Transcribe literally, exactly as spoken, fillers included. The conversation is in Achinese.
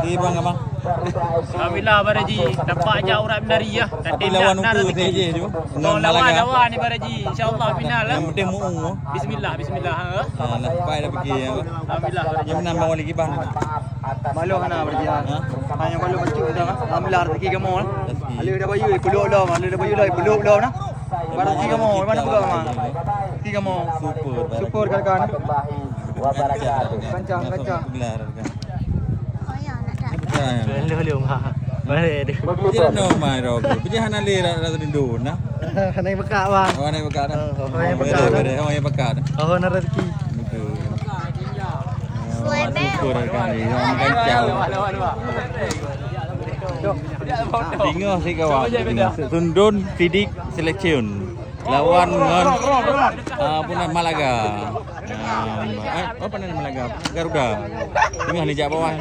Okey bang, abang. Alhamdulillah, Bang Raji. Nampak jak urat bendari ya. Tapi lawan uku saja je. Lawan, lawan ni, Bang Raji. InsyaAllah final lah. Yang penting mu'u. Bismillah, bismillah. Ha. Ha, nak pai dah fikir ya. Alhamdulillah. Yang menang bang wali kibah ni. Balok hana, Bang Raji. Ha? Hanya balok bacut dah. Alhamdulillah, rezeki kamu lah. Rezeki. Alhamdulillah, bayu, kuluk dah. Alhamdulillah, bayu dah. Kuluk dah nah. Rezeki kamu, mana pula, Bang? Rezeki kamu. Super, super kan. Kancah, kancah. Belum, belum. Ha. Boleh deh. Dia dah mai dah. Dia hana le dah, dah dindun nah. Hana yang bekak, bang. Oh, hana yang bekak dah. Oh, hana yang bekak dah. Oh, hana yang bekak dah. Oh, hana rezeki. Betul. Oh, syukur dah kali. Orang kancah. Bingung sih kawan. Sundun Sidik Selection. Lawan ngon, ah, apa nama, Malaga. Ah, eh, apa nama Malaga? Garuda. Tengah ni jak bawah.